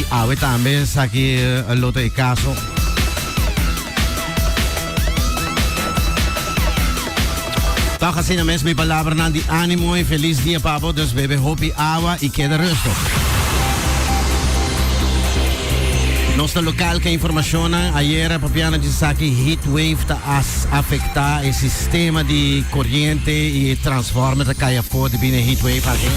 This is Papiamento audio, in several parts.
Y awe tambe esaki lo ta e caso. Toch asina mes mi palabranan di animo y feliz dia pa bo, dus bebe hopi awa y keda rustig. Nos ta local ke informacionnan ayera papiando di esaki heat wave ta as afecta e sistema di coriente y e transformer ta cay afo debí na e heat wave aki.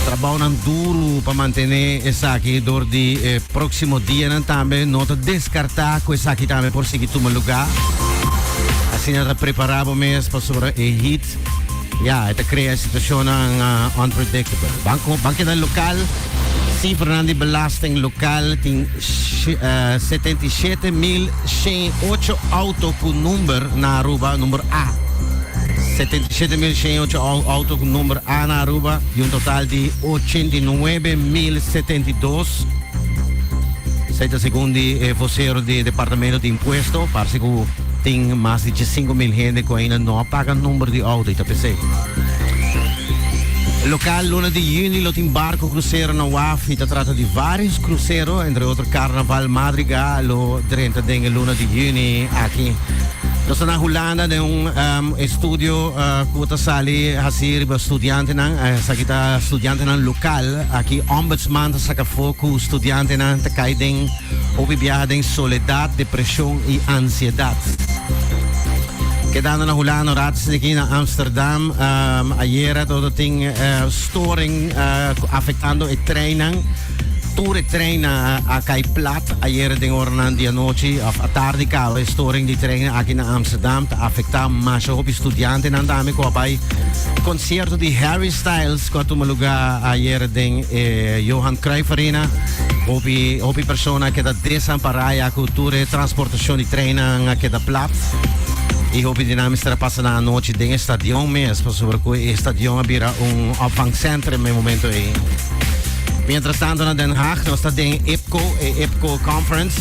Trabounan duru pa mantené esaki dor di e próksimo dianan tambe no ta deskartá ku esaki tambe por sigui tuma lugá. Asina ta prepará bo mes pasobra e heat ya e ta krea situashonnan unpredictable. Ban ban keda lokal, sifranan di belasting lokal tin 77.108 outo ku number na Aruba, number A. 77.108 auto cu number A na Aruba y un total di 89.072. Esey ta segun di e vocero di Departamento di Impuesto. Parece cu tin mas di 5.000 hende cu ainda no a paga number di auto y ta pesey. Local luna di juni lo tin barco crucero na waf y ta trata di varios crucero, entre otro Carnaval Madriga lo drenta den e luna di juni aki. Nos ta na Hulanda den un um, estudio uh, ku ta sali hasi riba studiantenan, esaki ta studiantenan lokal. Aki ombudsman ta saka afó ku studiantenan ta kai den hopi biaha den soledat, depreshon i ansiedat. Kedando na Hulanda, un rato aki na Amsterdam, um, ayera todo tin uh, storing uh, afektando e treinnan. Tur e trein a a kai plat ayera den oranan di anochi of atardi kaba. E storing di trein aki na Amsterdam ta afektá masha hopi studiantenan tambe ku a bai konsierto di Harry Styles ku a tuma lugá ayera den e Johan Cruijff Arena. Hopi hopi persona a keda desampará ya ku tur e transportashon di treinnan a keda plat i hopi di nan mester a pasa nan anochi den e stadion mes pasobra ku e stadion a bira un opvangcentrum e momento ei. Mientras tanto na Den Haag nos ta den IPCO, e IPCO Conference.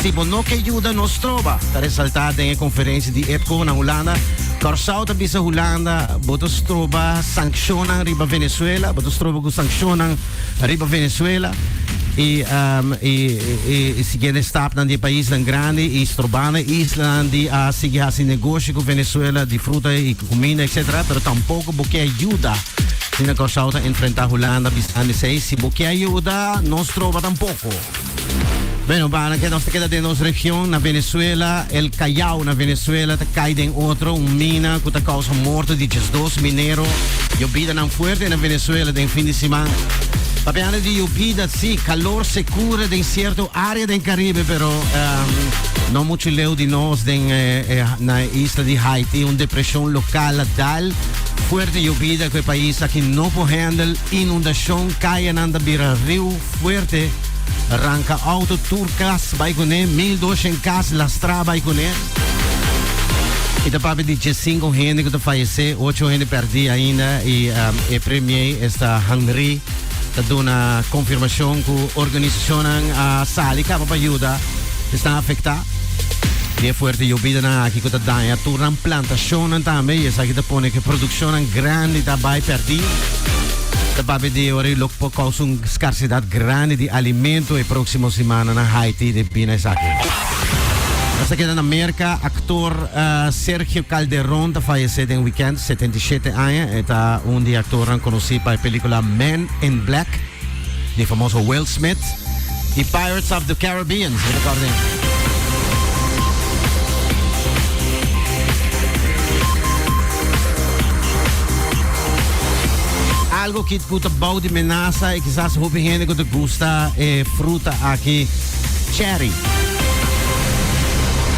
Si bo no ke yuda no stroba, ta resalta den e conferencia di IPCO na Hulanda. Kòrsou ta bisa Hulanda, bo ta stroba sanccionnan riba Venezuela, bo ta stroba ku sanccionnan riba Venezuela y, um, y, y, y siguiendo e stapnan di e paisnan grandi y strobando e islanan di a sigui hasi negoshi ku Venezuela di fruta y cuminda etc. Pero tampoco bo ke yuda. Asina Kòrsou ta enfrentá Hulanda bisando esei, si bo ke ayuda, no stroba tampoko. Bueno, bana ke nos ta keda den nos region, na Venezuela, El Callao na Venezuela ta kai den otro, un mina ku ta kousa morto di diesdos minero. Yobidanan fuerte na Venezuela den fin di siman. Papiando di yobida, si, kalor, sekura den sierto área den Karibe, pero no muchu leu di nos den na e isla di Haiti, un depreshon lokal a dal. Fuerte yobida ku e pais aki no por handle, inundashon, kayanan ta bira riu fuerte, ranka auto tur kas bai kuné, 1200 kas lastrá bai kuné. I ta papia di diesinko hende ku ta fayesé, ocho hende pèrdí ainda i e premier esta Henry ta duna konfirmashon ku organisashonnan a sali kaba pa yuda esnan afektá. Di e fuerte yobidanan aki ku ta daña tur nan plantashonnan tambe i esaki ta pone ku e produkshonnan grandi ta bai pèrdí. Ta papia di ora i lo por kousa un skarsidat grandi di alimento e próksimo simannan na Haiti debí na esaki. Nos ta keda na Merka, aktor Sergio Calderón ta fayesé den wikènt, 77 aña. E ta un di e aktornan konosí pa e pelíkula Men in Black. Di famoso Will Smith y Pirates of the Caribbean, si bo ta corda. Algo ki ku ta bou di menasa y kisas hopi hende ku ta gusta e fruta aki, cherry.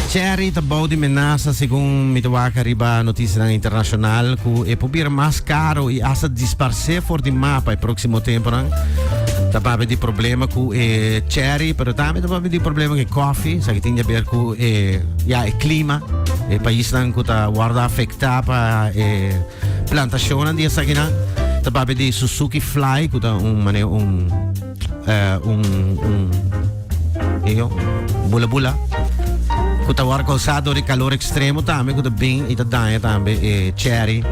Cherry ta bou di menasa segun mi ta wak riba noticianan internacional ku e por bira mas caro y hasta disparce for di mapa e próximo temponan. Ta papia di problema ku e cherry, pero tambe ta papia di problema ku e koffie. Sa ki tin di haber ku e, ya, e klima. E paisnan ku ta wordo afektá pa e plantashonnan di esakinan. Ta papia di Suzuki Fly, ku ta un mane un, eh, un, un, iyo, bula bula. Ku ta wordo kousá dor di kalor ekstremo tambe, ku ta bin i ta daña tambe e cherry.